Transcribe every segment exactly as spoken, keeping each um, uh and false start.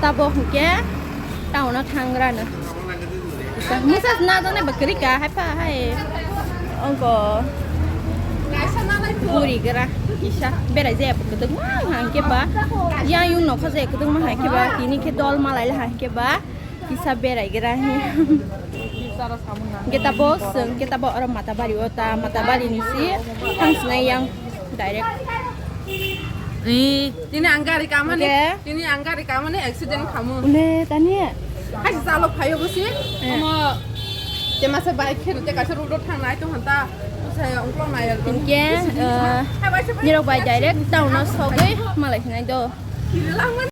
Tabok hwnkhe town o thangrano. Musa na jone ba kwrwi ka hai pha hai. Ongko buri gra kisa berai jaya kwdwkma hwnkhe ba. Yang yung nokha jaya kwdwkma hwnkhe ba. Tini khe dol malai la hwnkhe ba. Kisa berai gra. Hwnkhe tabok chwng hwnkhe tabok oro Matabari o ta Matabari ni si thang sinai yang direct. Ni, tini ang gari kamani, Oke. Tini ang gari kamani accident khamu. Ule tani. Kaisa chalo phayo busi. Eh. Omo, te masa bike kheno te kaisa road o thang nai tong hanta. Saya ungklong nai. Hwnkhe, eh, nirok bai direct town o sogwi malai sinai do.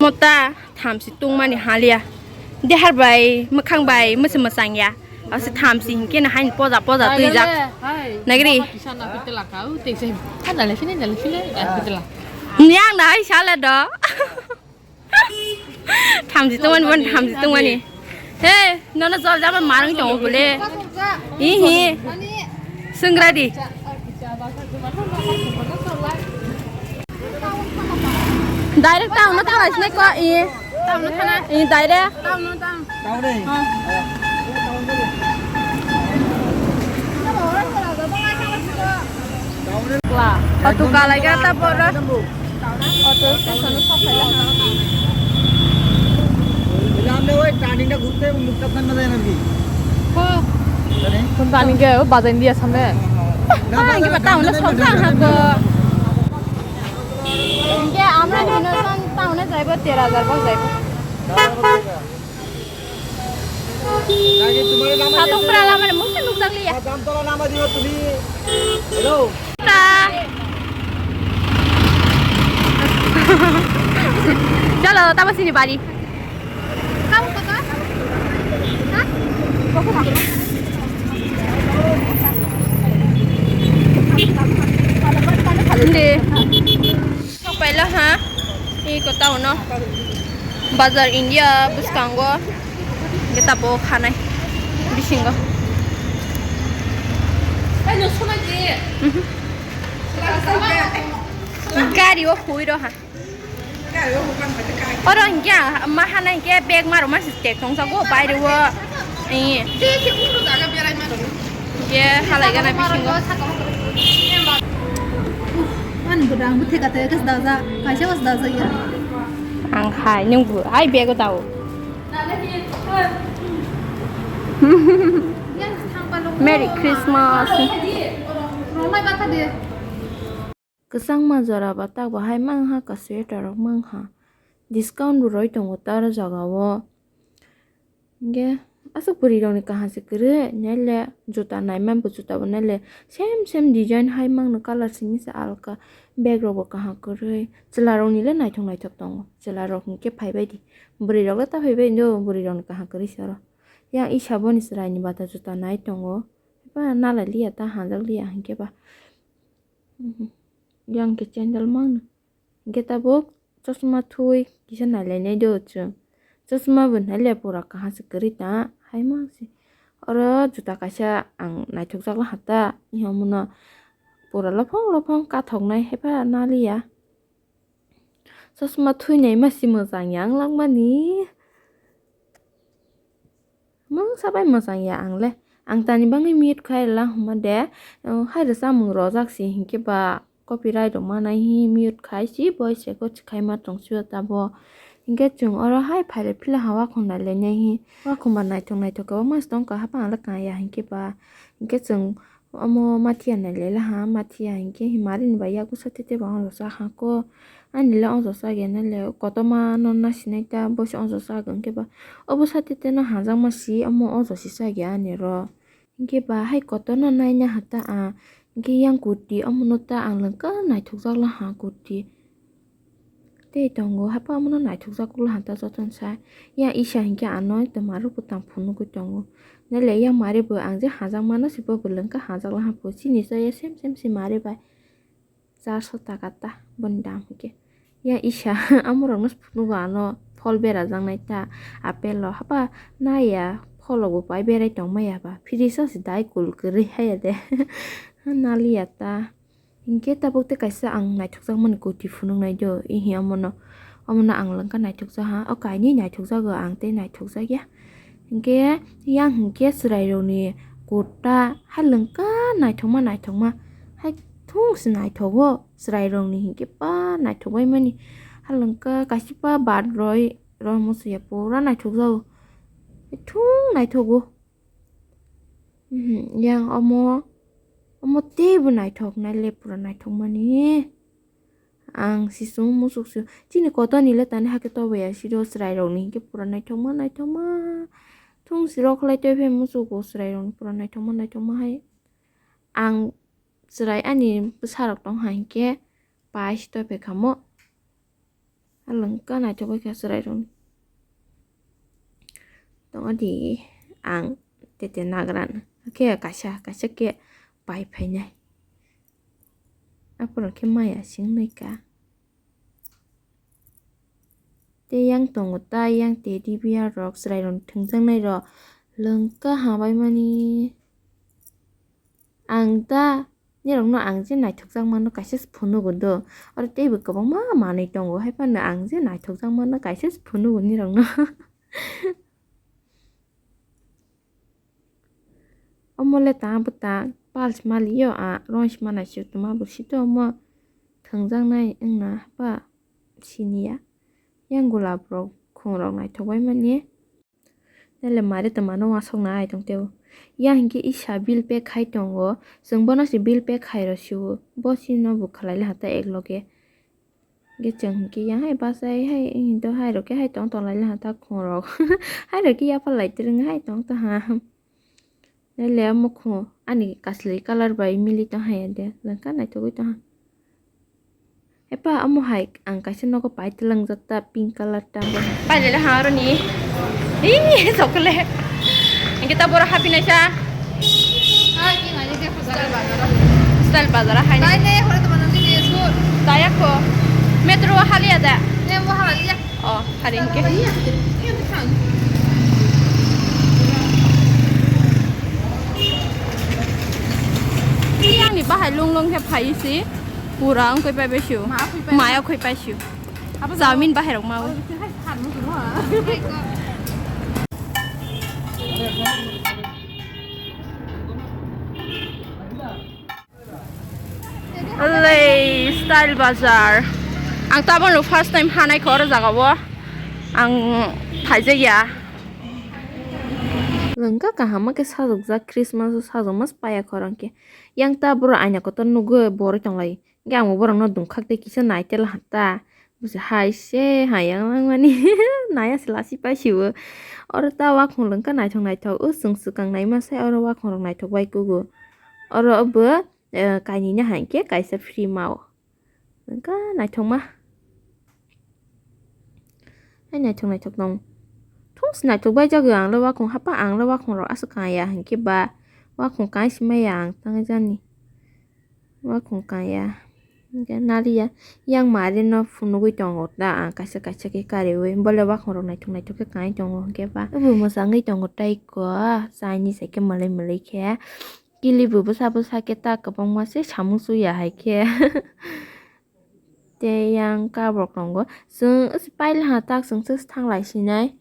Mota thamsi tungmani halia. Dehar bai mwkhang bai mwswi mwchang ya. Ase thamsi hinkhe na hain poja poja twijak. Nagri. Kisa na pitela ka u te se. Ha dale sini dale sini dale pitela. Nyang na hai sale do. Thamsi tungmani bon thamsi tungmani. He, nono jol jama marang tongo bole. Ihi. Swngra di. Direct town no thangna sinai ko i. Town no thana. I direct. Town no town. Town no. Auto kalai ga ta bora. Auto station no sok phai la. Ramne oi turning ta ghurte mukta thanna jai nahi. Ko. Turning ga o bajan dia samne. Ang kiba town no sok thang ha ko. Hingke amra ni bino san town e jaibo tera hajar bo jaibo. Satung pura lama ni mungsa nukjak liya. Hello. Ta. Chalo, tamo sini bari. Hindi. Paila ha. Iko town no. Bazar India bwskango. Kita bo khanai. Bisingo. Mhm. Gari o hui ro ha. Oro hingke ang ma hana hingke bag maro ma se tek tong jago baire o. Ee. Hingke halai gana bisingo. Ani bwdang bwthai kate kas daja, kaisa was daja ya. Ang hai nung bu hai bag o tao. Merry Christmas. Romai bata de. Kwchangma jora ba tak bahai mangha ka sweater rok mangha. Discount bo roi tongo ta aro jaga o. Hingke aswk bwrwi rok ni kaham se kwrwi naile juta naima bo juta bo naile same same design hai mangno colour simi se alka bag rok bo kaham kwrwi chwla rok ni le naithok naithok tongo chwla rok hingke phai bai di bwrwi rok le ta phai bai do bwrwi rok ni kaham kwrwi se oro yang isa boni chwrai ni bata juta nai tongo ba nalai liya ta hanjak liya hingke ba. Mhm. Yang khe candle mangno. Hingke tabuk chosma thui kisa nailainai do chwng. Chosma bo naile pura kaham se kwrwi ta, hai mang se. Oro juta kaisa ang naithokjak laha ta, ehomono pura lophong lophong kathoknai, haiba naliya. Chosma thui naima se mwchang ya wng langmani. Mungsa bai mwchang ya ang le. Ang tani bangwi mute khai rwla hwnba de, uh, hai rw chamung rojak se hinkhe ba copyright rok manai hi mute khai si voice record se khai ma tong sio tabo. Hinkhe chwng oro hai phai rw phila ha wakhong nai lai nai hi. Wakhong ba naithok naithok kwbangma se tong kha, haphang le kaya hinkhe ba. Hinkhe chwng omo mathiya nai lai laha, mathiya hinkhe himari ni bai yak bwsa tete ba oro cha kha ko. Ani le ojok chak ya nai le, kotorma no nasinai ta, boisa ojok chak hinkhe ba, obo sati teno hajakma si, omo ojok si chak ya ani ro. Hinkhe ba hai kotorno naina ha ta ang, hinkhe yang kurti omono ta ang lengkha naithokjak laha kurti. Tei tongo, haphang omono naithokjak laha ta jotono sai. Yang isa hinkhe ano tongmarok bwtang phunugwi tongo. Nai le yang mari bo ang je hajakmano se bo bo lengkha hajak laha bo, chini chaya sem sem se mari bai. Charso taka ta boni dam hinkhe. Yang isa amorokno phunukgo ano phol berajaknai ta apple rok haba naiya phol rokbo pai berai tongmaya ba fridge o se dai kul kwrwi haya de naliya ta hinkhe tabuk tei kaisa ang naithokjakmani koti phunuknai do ihi omono Omono ang lwngkha naithokjak ha, o kainwi naithokjago ang tei naithokjak ya. Hinkhe yang hinkhe chwrairokni kurta hai lwngkha naithokma naithokma, hai thung se naithogo chwrairokni hinkhe ba naithokbaimani. Hai lwngkha kaisa ba baat roi rw musuya pura naithokjago, thung naithogo. Yang omo, omo teibo naithoknai le pura naithokmani. Ang sisung musuk sio. Chini kotor ni le tani hakhe tobaya siro chwrai rok ni hinkhe pura naithokma naithokma. Thung siro khlai tei phe musugo chwrai rok ni pura naithokma naithokma hai. Ang chwrai ani bwsa rok tong hai hinkhe pai si tophe kha mo. Alangka naithok bai kha chwrai rok ni. Tong di ang tete nagrana. Khe kaisa kaisa khe pai phainai. Aphuru khe maya sing nai ka. Tei yang tongo ta yang teddy bear rok chwrai rok thwngjaknai rok lwngkha hambai mani. Ang ta nirokno ang je naithokjak mano kaisa se phunugo do. Oro teibo kwbangma manwi tongo hai phano ang je naithokjak mano kaisa se phunugo nirokno. Omo le tang bwtang pals maliyo a rong sima naisik tongma bo sito omo thwngjaknai wngna ba siniya. Yang golap rok khum rok naithok bai mani. Nele mare tongmano wasok na ai tong teo. Yang hinkhe isa bill pay khai tongo. Chwng bono se bill pay khai rw sio. Bo chini no bo khlai le hata ek loge. Ge chwng hinkhe yang hai bachai hai hinto hai rok khe hai tong tong lai le hata khum rok. Hai rok khe yapha lai twrwng hai tong tong ha. Nele mukhung ani kasli colour bai mili tong hai de. Lengka naithogwi tong ha. Epa omo hai ang kaisa nogo pai twlangjak ta pink colour ta bo. Pai lele ha aro ni. Ih, sokle. Engke ta boro happy naisa. Style bazar hai. Dai ne hore to manam ni school. Daya ko. Metro haliya da. Ne mo haliya. Oh, hari engke. Yang ni bahai lung lung khe phai si. Pura wngkhe pai bai sio. Ma khoi pai. Maya khoi pai sio. Abo chowmin bahai rok ma. Abo bising hai khan mo simo. Alei, Style Bazar. Ang tabuk first time hanai kho oro jaga o. Ang phaijak ya. Lengka kaham khe sajokjak Christmas o sajokma paya khorang khe. Yang ta boro aina kotor nugwi boroi tonglai. Hingke ang bo borokno dungkhak tei kisa naitel ha ta. Busi hai se hai yang langmani. Naya se lasi pai sibo. Oro ta wakhong lengka naithok naithok. O chwng swkang naima sai oro wakhong rok naithok bai kugo. Oro bo, eh, kainwini hai khe kaisa free mao. Lengka naithokma. Hai naithok naithok tong. Thung se naithok bai jagwi ang le wakhong hapa ang le wakhong rok aswk kaya hinkhe ba wakhong kai se maya ang tang jani. Wakhong kaya. Hinkhe naliya yang mari no phunugwi tongo ta ang kaisa kaisa khe kariwi bole wakhong rok naithok naithok khe kai tongo hinkhe ba. Obo mwchangwi tongo tei ko Chinese hai khe mwlwi mwlwi khe. Kili bo bwsa bwsa khe ta kwbangma se samung suya hai khe. Tei yang kabrok tongo. Chwng paila ha tak chwng se thanglai sinai.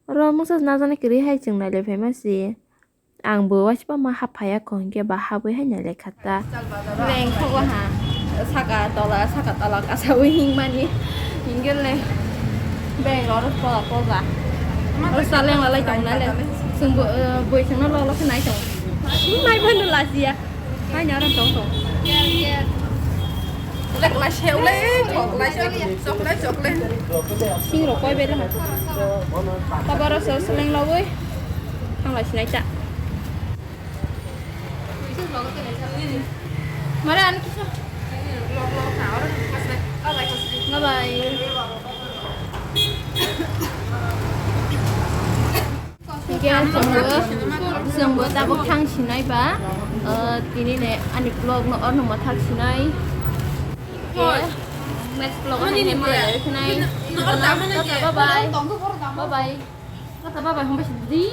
Oro mungsa najani kwrwi hai chwng nailai phaima se. Ang bo waisba ma hap phaiya kho hinkhe ba habwi hai nailai kha ta. Leng thogo ha. Saka tola, saka tola kasawi hingmani. Hinkhe leng. Beng oro pola pola. Oro saleng lalai tong nai le. Chwng bo, eh, boi chwngno lolo khe nai tong. Nai bono lajiya. Hai naro tong tong. Chocolate lai se, ule, chocolate, chocolate, chocolate. Sing rok koi bele ha. Tabaro so seleng lawoi. Thang lai sinai ta. Mare ani kisa. Bye bye. Hingke chwngbo, chwngbo tabuk thang sinai ba, eh, tini ni ani vlog no orno mwthak sinai. Hingke next vlog o hai nai maya khnai. Bye bye. Bye bye. Tata bye bye hwnbai sidi.